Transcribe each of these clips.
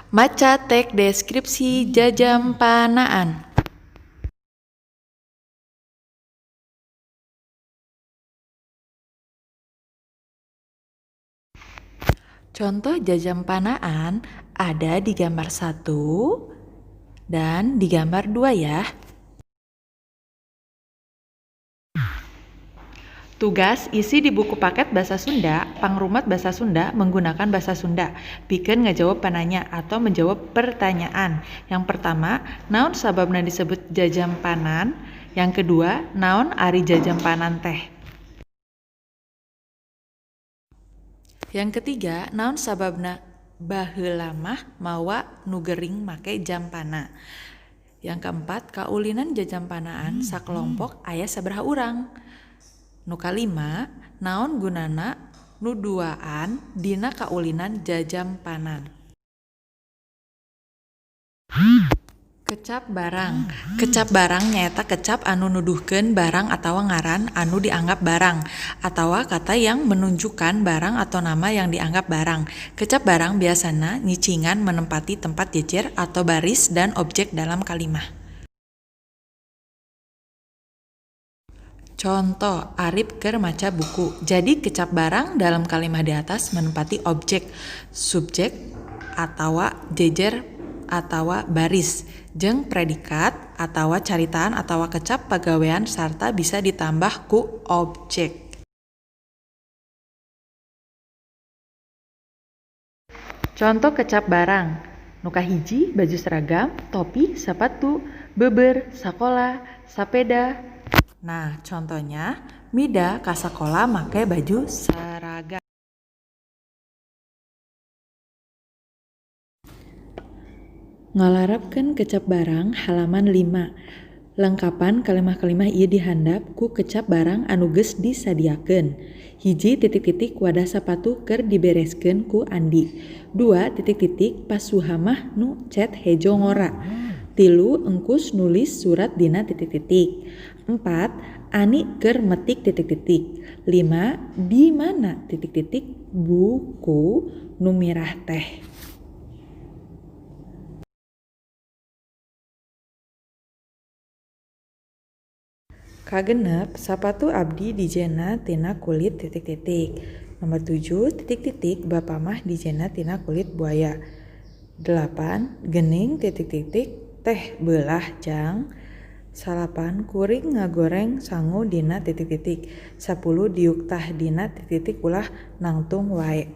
Maca teks deskripsi jajampanaan. Contoh jajampanaan ada di gambar 1 dan di gambar 2 ya. Tugas isi di buku paket Bahasa Sunda, pangrumat Bahasa Sunda menggunakan Bahasa Sunda. Pikeun ngajawab pananya atau menjawab pertanyaan. Yang pertama, naon sababna disebut jajampanan? Yang kedua, naon ari jajampanan teh? Yang ketiga, naon sababna baheula mah mawa nu gering make jampana? Yang keempat, kaulinan jajampanaan sakelompok aya sabaraha urang? Nu kalima, naon gunana nu duaan dina kaulinan jajampanan? Kecap barang. Kecap barang nyaeta kecap anu nuduhkeun barang atawa ngaran anu dianggap barang atawa kata yang menunjukkan barang atau nama yang dianggap barang. Kecap barang biasana nyicingan menempati tempat jejer atau baris dan objek dalam kalimah. Contoh, Arip keur maca buku. Jadi kecap barang dalam kalimah di atas menempati objek, subjek, atawa jejer atawa baris, jeung predikat atawa caritaan atawa kecap pagawean sarta bisa ditambah ku objek. Contoh kecap barang, nu kahiji baju seragam, topi, sapatu, beubeur, sakola, sapeda. Nah, contohnya Mida ka sakola make baju seragam. Ngalarapkeun kecap barang halaman 5. Lengkapan kalimah-kalimah ieu di handap ku kecap barang anu geus disadiakeun. 1 titik-titik wadah sapatu keur dibereskeun ku Andi. 2 titik-titik pasuha mah nu cet hejo ngora. 3 engkus nulis surat dina titik-titik. 4 Ani keur metik titik-titik. 5 di mana titik-titik buku nu mirah teh. Kagenep, sapatu abdi dijena tina kulit titik-titik. Nomor 7 titik-titik bapa mah dijena tina kulit buaya. 8 gening titik-titik teh beulah jang. 9 kuring ngagoreng sangu dina titik-titik. 10 diuk tah dina titik-titik ulah nangtung wae.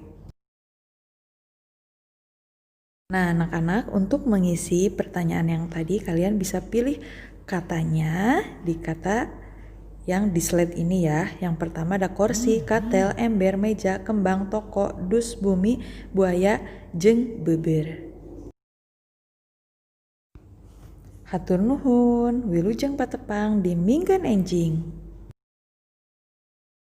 Nah, anak-anak, untuk mengisi pertanyaan yang tadi kalian bisa pilih katanya di kata yang di slide ini ya. Yang pertama ada kursi, katel, ember, meja, kembang, toko, dus, bumi, buaya, jeung beubeur. Hatur nuhun, wilujeng patepang di minggon enjing.